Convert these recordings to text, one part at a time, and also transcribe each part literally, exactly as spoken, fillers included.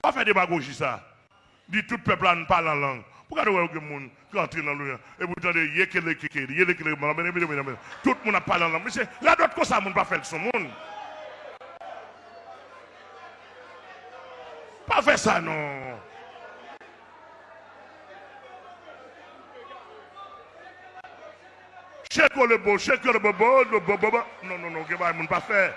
Pa fè demagoji sa. Di tout pèp la ann pale an lang. Pou gade wè gen moun ki antre nan lwen an. Epi w tande yekele keke, yelekele, tout moun ap pale an lang. Mesye, radòt konsa moun pa fè l sou moun. Pa fè sa non. Chekole bo, chekole bo, bo, bo, bo, bo, bo. Non, non, non, gen bagay moun pa fè.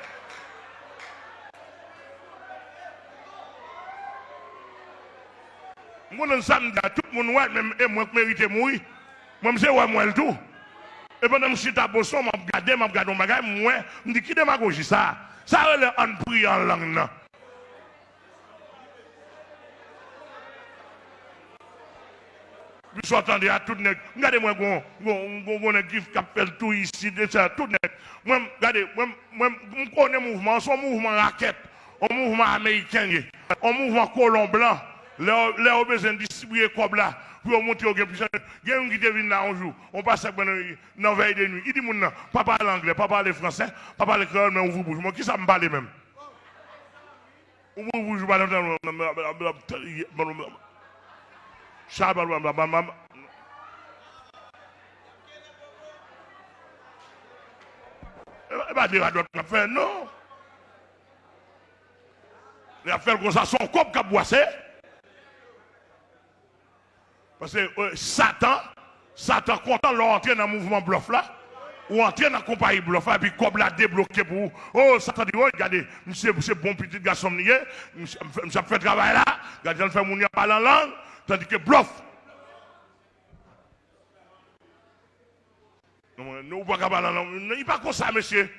M konnen sa m di a, tout moun wè, men e mwen k merite mouri. Mwen, m se wè m wè l tou. E pandan m chita boson, m ap gade, m ap gade yon bagay, m wè, m di, "Ki demagoji sa a?" Sa rele ann priye an lang nan. Pi sa w tande a, tout nèg. M gade mwen, gon, gon, gon, gon nèg ki, k ap fè l tou isit, etsetera. Tout nèg. Mwen, m gade, mwen, mwen, m konnen mouvman an, se yon mouvman rakèt. Yon mouvman ameriken ye. Yon mouvman kolon blan. Lè, lè yo bezwen distribiye kòb la, pou yo montre yo gen pwisans. Gen youn ki te vin la yon jou, yon pastè k pran nan, nan vèy de nwi. Li di moun nan, pa pale anglè, pa pale fransè, pa pale kreyòl, men ouvri bouch. Mwen, kisa m pale menm? Ou pou, pou jou pa nan tan. Sa pa. E pa de radòt n ap fè non. Y ap fè l konsa, se yon kòb k ap bwase. Paske, euh, Satan, Satan kontan lè w antre nan mouvman blòf la, ou antre nan konpayi blòf la, epi kòb la debloke pou ou. Oh, Satan di, "Woy, gade, misye, se bon pitit gason m li ye, misye, misye ap fè travay la, gade jan l fè moun yo pale an lang, tandike blòf." Non, non, ou pa ka pale an lang, non, li pa konsa, mesye.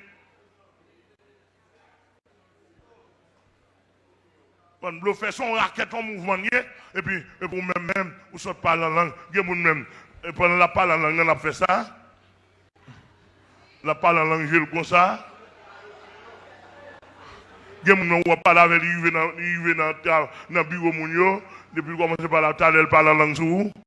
Bann blofè, se yon rakèt, yon mouvman l ye, epi, epi ou menm, menm, ou sot pale an lang. Gen moun menm, e pandan l ap pale an lang nan, l ap fè sa. L ap pale an lang, je l konsa. Gen moun menm, w ap pale avè l, li rive nan, li rive nan, nan biwo moun yo, depi l kòmanse pale, talè l pale an lang sou ou.